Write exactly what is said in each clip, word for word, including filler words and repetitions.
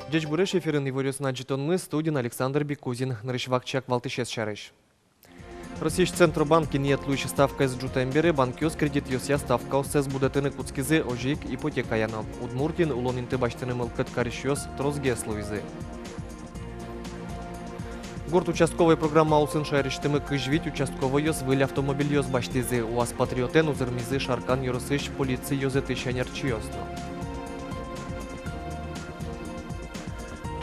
Ӟечбуресь! Эфирын иворъёсын адӟытонмы, студиын Александр Бикузин. Нырысь вакчияк валтӥсез сярысь. Россиысь Центробанк инъет луись ставкаез ӝутэм бере банкъёс кредитъёсъя ставкаоссэс будэтыны кутскизы, озьы ик ипотекая но. Удмуртиын улон инты басьтыны мылкыд карисьёс тросгес луизы. Гурт участковой программа улсын шаерысьтымы кызь вить участковойёс выль автомобильёс басьтӥзы. УАЗ Патриотэн узырмизы Шаркан ёросысь полици ёзэтысь ӧнерчиос но.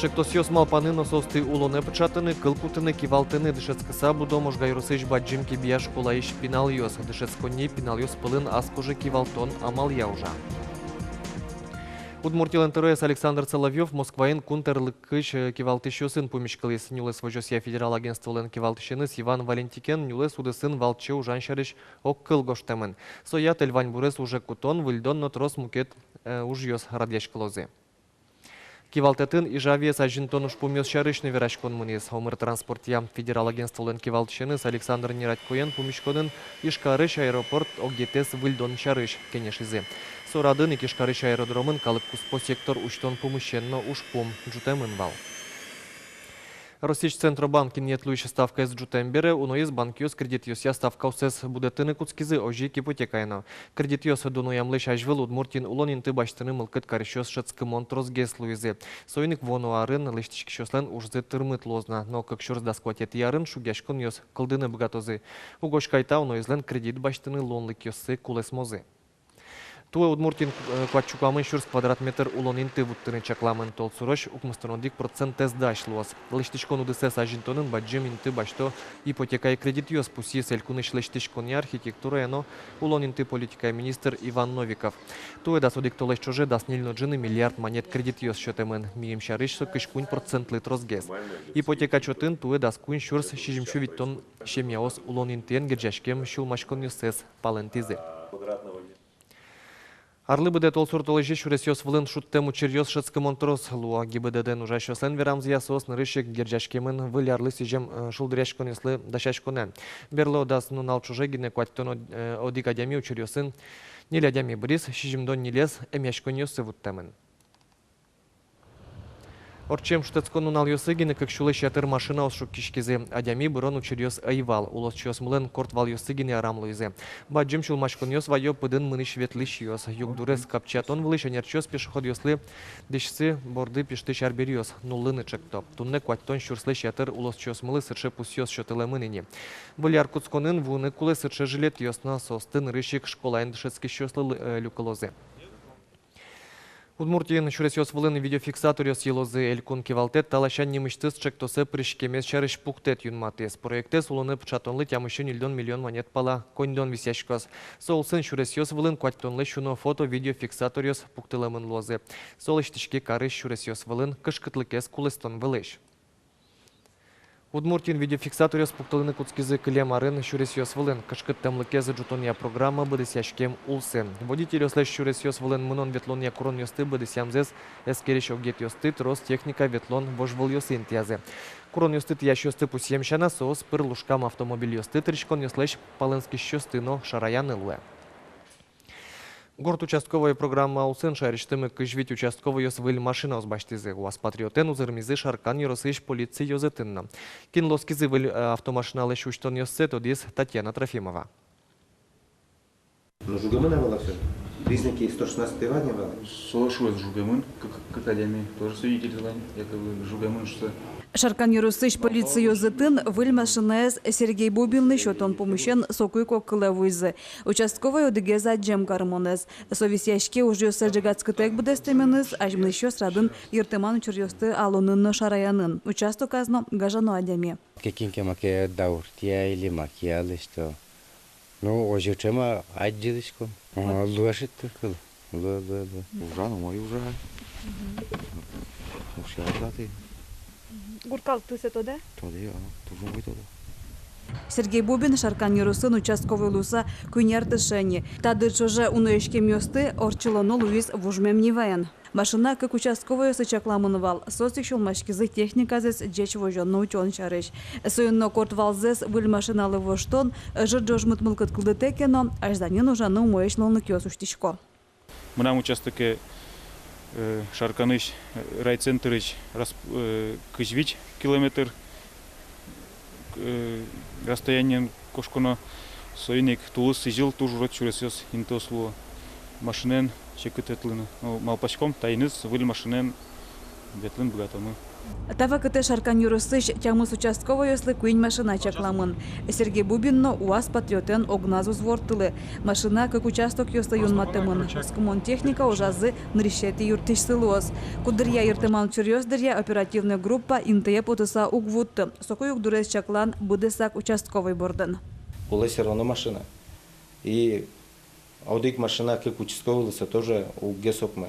Ӵектосъёс малпаны но соосты улонэ пыӵатыны кыл кутыны кивалтыны дышетскыса будо Можга ёросысь Бадӟым Кибия школаысь пиналъёс. Дышетсконни пиналъёс пӧлын ас кожа кивалтон амалъя ужа. Удмуртилэн тӧроез Александр Соловьёв Москваын кун тӧрлыкысь, э, кивалтӥсьёсын пумиськылӥз. Нюлэс возёсъя федерал агентстволэн кивалтӥсеныз Иван Валентикен нюлэс удысын валче ужан сярысь огкыл гожтэмын. Соя отель ваньбурез уже кутон, выльдон но трос мукет, э, ужъёс радъяськылозы. Кивалтэтын Ижавиез азинтон ужпумъёс сярысь но вераськон мынӥз. Омыр транспортъя федерал агентстволэн кивалтӥсеныз Александр Нерадькоен пумиськонын Ижкарысь аэропорт огетэз выльдон сярысь кенешизы. Со радын ик Ижкарысь аэродромын калык куспо сектор усьтон пумысен но ужпум ӝутэмын вал. Россиысь Центробанк инъет луись ставкаез ӝутэм бере уноез банкъёс кредитъёсъя ставкаоссэс будэтыны кутскизы, озьы ик ипотекая но. Кредитъёс дуноямлэсь азьвыл Удмуртиын улон инты басьтыны мылкыд карисьёс шӧдскымон тросгес луизы. Соин ик вуоно арын лэсьтӥськисьёслэн ужзы тырмыт луоз на, но кык сюрс дас куатетӥ арын шугъяськонъёс кылдыны быгатозы. Угось кайта уноезлэн кредит басьтыны луонлыкъёссы кулэсмозы. Туэ Удмуртиын, э, куать сю куамын сюрс квадрат метр улон инты вуттыны чакламын. Толсурозь укмыстон одӥг процентэз дась луоз. Лэсьтӥськон удысэз азинтонын бадӟым инты басьто ипотекая кредитъёс, пусйиз элькунысь лэсьтӥськонъя, архитектурая но улон инты политикая министр Иван Новиков. Туэ дас одӥг толэзь ӵоже дас ньыль но ӝыны миллиард манет кредитъёс сётэмын. Миым сярысь со кызь куинь процентлы тросгес. Ипотека чотын туэ дас куинь сюрс сизьымсю витьтон семьяос улон интыен герӟаськем сюлмаськонъёссэс палэнтӥзы. Арлы быдэ толсур толэзе сюресъёс вылын шудтэм учыръёс шӧдскымон трос луо. ГИБДД-ын ужасьёслэн верамзыя, соос нырысь ик герӟаськемын Выль арлы сӥзем, э, шулдыръяськонъёслы дасяськонэн. Берло дас нунал ӵоже гинэ куатьтон од-, э, одӥг адями учыръёсын ньыль адями быриз, сизьымдон ньылез эмъяськонъёсы вуттэмын. Ортчем шутэтскон нуналъёсы гинэ кык сюлэсь ятыр машинаос шуккиськизы. Адями бырон учыръёс ӧй вал, улосчиосмылэн корт валъёссы гинэ арам луизы. Бадӟым сюлмаськонъёс вайо пыдын мынӥсь-ветлӥсьёс. Югдурез капчиятон вылысь ӧнерчиос пешеходъёслы дӥсьсы борды пиштӥсь арбериос нуллыны ӵекто. Туннэ куатьтон сюрслэсь ятыр улосчиосмылы сыӵе пусъёс сётылэмын ини. Выль ар кутсконын вуыны кулэ сыӵе жилетъёс но, соосты нырысь ик школаын дышетскисьёслы лы-, э, люкылозы. Удмуртиын сюресъёс вылын видеофиксаторъёс йылозы. Элькун кивалтэт та ласянь нимысьтыз ӵектосэ пыриськемез сярысь пуктэт юнматӥз. Проектэз улонэ пыӵатонлы тямыссю ньыльдон миллион манет пала коньдон висъяськоз. Со улсын сюресъёс вылын куатьтонлэсь уно фото-видеофиксаторъёс пуктылэмын луозы. Со лэсьтӥське карысь сюресъёс вылын кышкытлыкез кулэстон вылысь. Удмуртиын видеофиксаторъёс пуктылыны кутскизы кылем арын сюресъёс вылын. Кышкыттэмлыкез ӝутонъя программа быдэсъяськем улсын. Водительёслэсь сюресъёс вылын мынон-ветлонъя куронъёсты быдэсъямзэс эскерись огетъёсты трос техника ветлон вожвылъёсы интыязы. Куронъёсты тӥясьёсты пусъем сяна, соос пыр лушкам автомобильёсты тыриськонъёслэсь палэнскисьёсты но шараяны луэ. Гурт участковой программа улсын шаерысьтымы кызь вить участковойёс выль машинаос басьтӥзы. УАЗ Патриотэн узырмизы Шаркан ёросысь полици ёзэтын но. Кинлы оскизы выль, э, автомашиналэсь усьтонъёссэ, тодӥз Татьяна Трофимова. Ну, жугемын-а вал-а всё? Признаки сто шестнадцатого не было? Со шуэ, жугемын, кык, кык адями, тоже свидетель вань, якобы жугемын шуса. Шаркан ёросысь полици ёзэтын выль машинаез Сергей Бубинлы сётон пумысен соку ик огкылэ вуизы. Участковой одӥгез адӟем кармонэз. Со висъяське ужъёссэ ӝегатскытэк быдэстэменыз, азьмынӥсьёс радын йыртэман учыръёсты алонын но шараянын. Участоказ но гажано адями. Кин ке маке дауртэ-а или маке-а лэсьто. Ну, озьы ӵем-а адӟылӥськом. А, луэ шуыт только, луэ, луэ, луэ. Ужа, ну, мой ужа. Мгм. Уж я ужа ты. Мгм. Гурт калык тӥлесэ тодэ? Тодэ, а, туж умой тодэ. Сергей Бубин Шаркан ёросын участковой луыса куинь ар тырше ини. Та дыр ӵоже уно иськемъёсты ортчылоно луиз Вужмем Ниваен. Машина кык участковойёслы чакламын вал, соос ик сюлмаськизы техниказэс ӟеч возён но утён сярысь. Соин но корт валзэс выль машиналы воштон, ӧжыт ӝожмыт мылкыд кылдытэ ке но, азьланьын ужаны умоесь луонлыкъёс усьтӥсько. Мынам участоке Э, Шарканысь, э, райцентрысь рас-, э, кызь вить километр, э, расстояниен кошконо. Соин ик тулыс-сӥзьыл туж урод сюресъёс интыос луо. Машинаен секыт ветлыны. Ну, малпаськом, таиныз выль машинаен ветлыны быгатомы. Та вакытэ Шаркан ёросысь тямыс участковойёслы куинь машина чакламын. Сергей Бубин но УАЗ Патриотэн огназ уз ворттылы. Машина кык участокъёслы юнматэмын. Оскымон техника ужазы нырысетӥ юрттӥсьсы луоз. Куддыръя йыртэмам учыръёс дыръя оперативной группа интые потыса уг вутты. Соку югдурез чаклан быдэсак участковой бордын. Кулэ всё равно машина. И одӥг машина кык участковойлы со тоже уг гес окмы.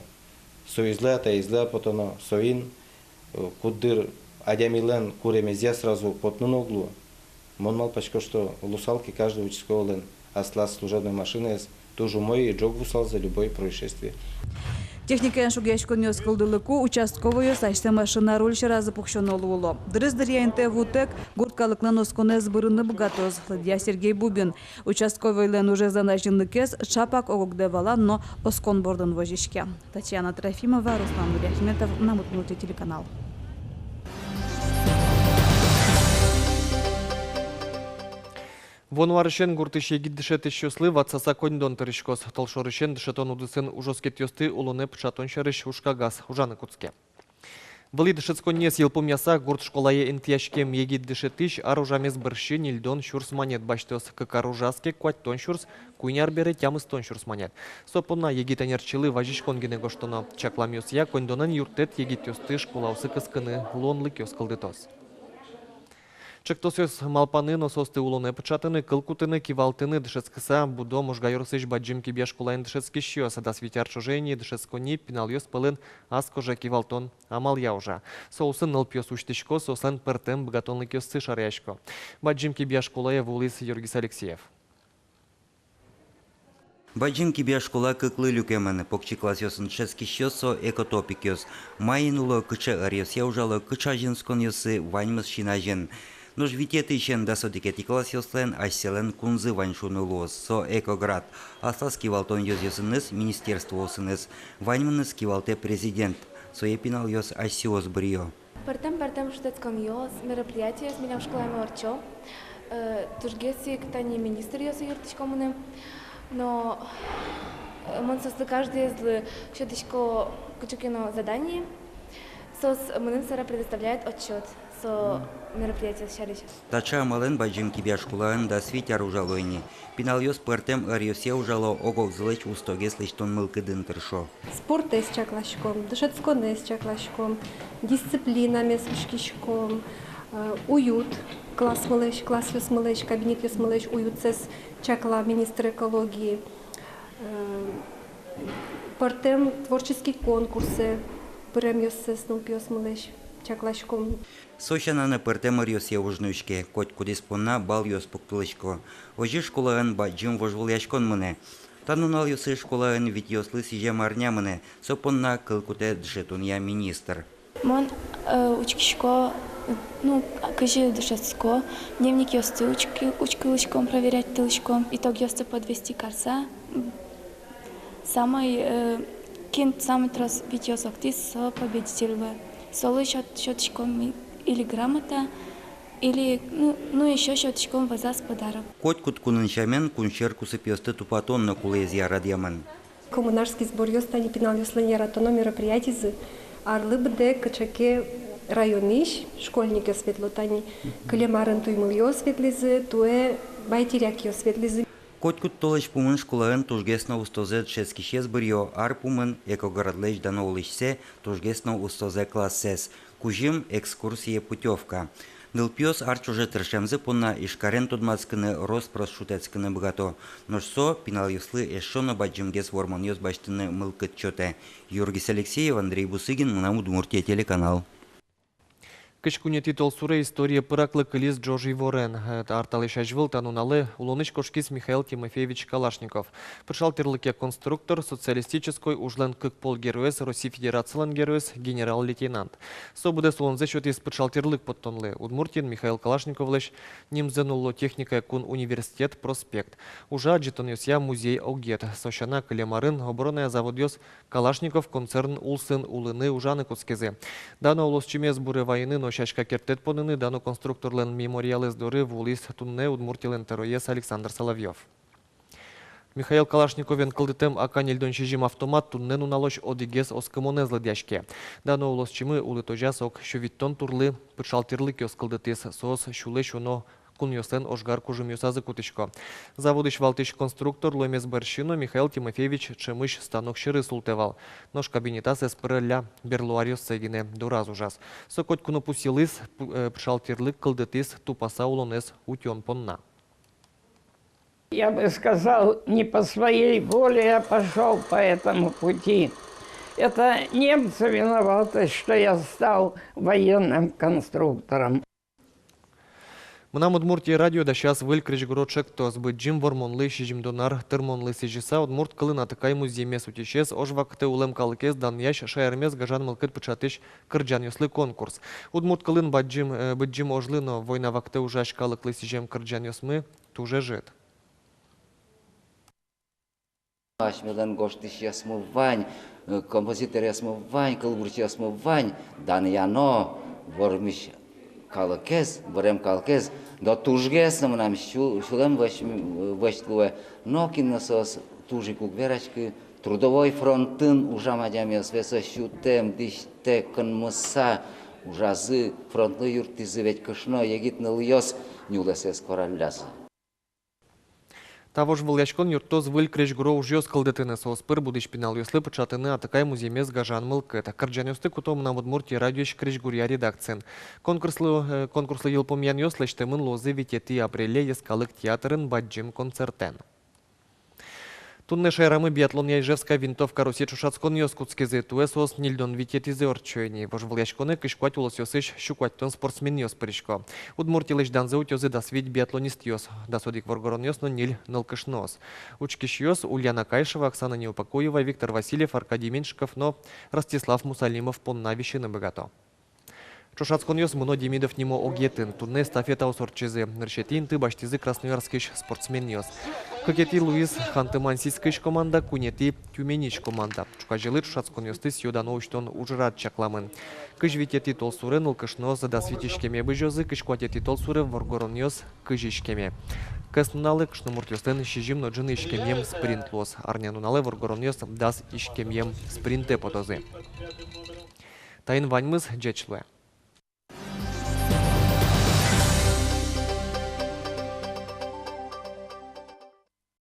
Соизлы-а, таизлы-а потоно, соин, э, куддыр адямилэн куремезъя сразу потыны но уг луы. Мон малпасько, что луысал ке каждый участковойлэн аслаз служебной машинаез, туж умой и ӝог вуысалзы любой происшествие. Техникаен шугъяськонъёс кылдылыку участковойёс асьсэ машина руль сьӧразы пуксёно луыло. Дырыз дыръя интые вутэк, гурт калыклэн осконэз бырыны быгатоз, лыдъя Сергей Бубин. Участковойлэн ужезлэн азинлыкез чапак ог-огдэ валан но оскон бордын возиське. Татьяна Трофимова, Руслан Нуриахметов, «Мынам Удмуртие» телеканал. Вуоно арысен гуртысь егит дышетӥсьёслы ватсаса коньдон тырыськоз. Толшорысен дышетон удысын ужоскетъёсты улонэ пыӵатон сярысь ужкагаз ужаны кутске. Вылӥ дышетсконниез йылпумъяса, гурт школае интыяськем егит дышетӥсь ар ужамез бӧрсьы ньыльдон сюрс манет басьтоз, кык ар ужаз ке, куатьтон сюрс, куинь ар бере тямыстон сюрс манет. Со понна егит ӧнерчилы вазиськон гинэ гожтоно. Чакламъёсъя, коньдонэн юрттэт егитъёсты школаосы кыскыны луонлыкъёс кылдытоз. Ӵектосъёс малпаны но соосты улонэ пыӵатыны, кыл кутыны, кивалтыны дышетскыса будо Можга ёросысь Бадӟым Кибья школаын дышетскисьёс. Дас вить ар ӵоже ини дышетсконни пиналъёс пӧлын ас кожа кивалтон амалъя ужа. Со улсын нылпиос усьтӥсько, соослэн пӧртэм быгатонлыкъёссы шараясько. Бадӟым Кибья школае вуылӥз Юргис Алексеев. Бадӟым Кибья школа кыклы люкемын. Покчи классъёсын дышетскисьёс со экотопикъёс. Маин уло, кыӵе ӧръёсъя ужало, кыӵе азинсконъёссы — ваньмыз син азьын. Нош витетӥысен дас одӥгетӥ классъёслэн асьсэлэн кунзы вань шуыны луоз. Со «Экоград». Аслаз кивалтон ёзъёсыныз, министерствоосыныз. Ваньмыныз кивалтэ президент. Сое пиналъёс асьсэос быръё. Пӧртэм-пӧртэм шутэтсконъёс, мероприятиос милям школаямы ортчо. Э, тужгес ик тани министръёсы юрттӥсько мыным. Но, э, мон соослы каждыезлы сётӥсько кыӵе ке но задание. Соос мыным сэре предоставляют отчёт со мероприятиос сярысь. Таӵе амалэн Бадӟым Кибья школаын дас вить ар ужало ини. Пиналъёс пӧртэм ӧръёсъя ужало, ог-огзылэсь устогес лэсьтон мылкыдын тыршо. Спортэз чакласьком, дышетсконэз чакласьком, дисциплинамес учкиськом, э, уют, классмылэсь, классъёсмылэсь, кабинетъёсмылэсь уютсэс чакла министр экологии, э, пӧртэм творческий конкурсэ пыремъёссэс нылпиосмылэсь чакласьком. Со сяна но пӧртэм ӧръёсъя уж нуиське, котькудӥз понна балъёс пуктылӥсько. Озьы школаын бадӟым вожвылъяськон мынэ. Та нуналъёсы школаын витьёслы сӥзем арня мынэ, со понна кыл кутэ дышетонъя министр. Мон, э, учкисько, ну, кызьы дышетско, дневникъёсты учки-, учкылӥськом, проверятьтылӥськом, итогъёсты подвести карса, самой, э, кин самой трос витьёс октӥз, со победитель луэ. Солы сёт-, сётӥськом ми или грамота, или, ну, ну, ещё сётӥськом вӧзаз подарок. Котькуд кунын сямен кунсьӧр кусыпъёсты тупатон но кулэезъя радъямын. Коммунарский сборъёс — тани пиналъёслэн яратоно мероприятизы. Арлы быдэ кыӵе ке районысь школьникъёс ветло, тани кылем арын Туймылъёс ветлӥзы, туэ Байтирякъёс ветлӥзы. Котькуд толэзь пумын школаын тужгес но устозэ дышетскисез быръё, ар пумын «Экоградлэсь» дано улӥсьсэ, тужгес но устозэ классэз. Кузьым — экскурсие путёвка. Нылпиос ар ӵоже тыршемзы понна Ижкарен тодматскыны, рос-прос шутэтскыны быгато. Нош со пиналъёслы эшшо но бадӟымгес вормонъёс басьтыны мылкыд сётэ. Юргис Алексеев, Андрей Бусыгин, «Мынам Удмуртие» телеканал. Кызь куинетӥ толсуре историе пыраклы кылиз ӝож иворен. Э, ар талэсь азьвыл та нуналэ улонысь кошкиз Михаил Тимофеевич Калашников. Пыӵал тӥрлыке конструктор, Социалистической ужлэн кык пол героез, Россий Федерацилэн героез, генерал-лейтенант. Со быдэс улонзэ сётӥз пыӵал тӥрлык поттонлы. Удмуртиын Михаил Калашниковлэсь нимзэ нулло техникая кун университет проспект. Ужа адӟытонъёсъя музей огъет. Со сяна, кылем арын обороная заводъёс Калашников концерн улсын улыны, ужаны кутскизы. Дано улосчимес буре вайыны но сяська керттэт поныны дано конструкторлэн мемориалэз доры вуылӥз туннэ Удмуртилэн тӧроез Александр Соловьёв. Михаил Калашниковен кылдытэм А К ньыльдон сизьым автомат туннэ нуналозь одӥгез оскымонэз лыдъяське. Дано улосчимы улытозяз ог сю витьтон турлы пыӵал тӥрлыкъёс кылдытӥз, соос сюлэсь уно кунъёслэн ожгар кужымъёсазы кутӥсько. Заводысь валтӥсь конструктор луэмез бӧрсьы но Михаил Тимофеевич ӵемысь станок сьӧры султэ вал. Нош кабинетаз ӧз пырылля, берло аръёссэ гинэ дораз ужаз. Со котьку но пусйылӥз, пу-, э, пыӵал тӥрлык кылдытӥз тупаса улонэз утён понна. Я бы сказал, не по своей воле я пошёл по этому пути. Это немцы виноваты, что я стал военным конструктором. «Мынам Удмуртие» радио дасяз выль крезьгуро ӵектос. Быдӟым Вормонлы сизьымдон ар тырмонлы сӥзьыса, удмурт кылын атыкай музъемез утисез, ож вакытэ улэм калыкез данъясь, шаермес гажан мылкыд пыӵатӥсь кырӟанъёслы конкурс. Удмурт кылын бадӟым, э, быдӟым ожлы но война вакытэ ужась калыклы сӥзем кырӟанъёсмы туж ӧжыт. Асьмелэн гожтӥсьёсмы вань, э, композиторъёсмы вань, кылбурчиосмы вань, данъяно вормись калыкез, вырем калыкез, но тужгес но мынам сю-, сюлэм вӧсь-, вӧсь луэ. Нокин но соос туж ик уг вераськы, трудовой фронтын ужам адямиос, весь соос сютэм, дӥсьтэ, кынмыса ужазы, фронтлы юрттӥзы, ведь кышно егит нылъёс нюлэсэз кораллязы. Та вожвылъяськон юрттоз выль крезьгуро ужъёс кылдытыны, соос пыр будӥсь пиналъёслы пыӵатыны атыкай музъемез гажан мылкыд. Кырӟанъёсты куто «Мынам Удмуртие» радиоысь крезьгуръя редакциын. Конкурслы, э, конкурслы йылпумъянъёс лэсьтэмын луозы Витетӥ апреле Йӧскалык театрын бадӟым концертэн. Туннэ шаерамы биатлонъя «Ижевская винтовка» Россиысь ӵошатсконъёс кутскизы. Туэ соос ньыльдон витетӥзэ ортчо ини. Вожвылъяськонэ кызь куать улосъёсысь сю куатьтон спортсменъёс пырисько. Удмуртилэсь данзэ утёзы дас вить биатлонистъёс, дас одӥг воргоронъёс но ньыль нылкышноос. Учкисьёс: Ульяна Кайшева, Оксана Неупокоева, Виктор Васильев, Аркадий Меньшиков но Ростислав Мусалимов понна висьыны быгато. Ӵошатсконъёс мыно Демидов нимо огъетын. Туннэ эстафетаос ортчизы. Нырысетӥ инты басьтӥзы Красноярскысь спортсменъёс. Кыкетӥ луиз Ханты-Мансийскысь команда, куинетӥ — Тюменьысь команда. Ӵуказелы ӵошатсконъёсты сӥё-дано усьтон ужрад чакламын. Кызь витетӥ толсуре нылкышноос дас вить иськеме бызёзы, кызь куатетӥ толсуре воргоронъёс кызь иськеме. Кӧснуналэ кышномуртъёслэн сизьым но ӝыны иськемъем спринт луоз. Арнянуналэ воргоронъёс дас иськемъем спринтэ потозы. Таин ваньмыз. Ӟеч луэ.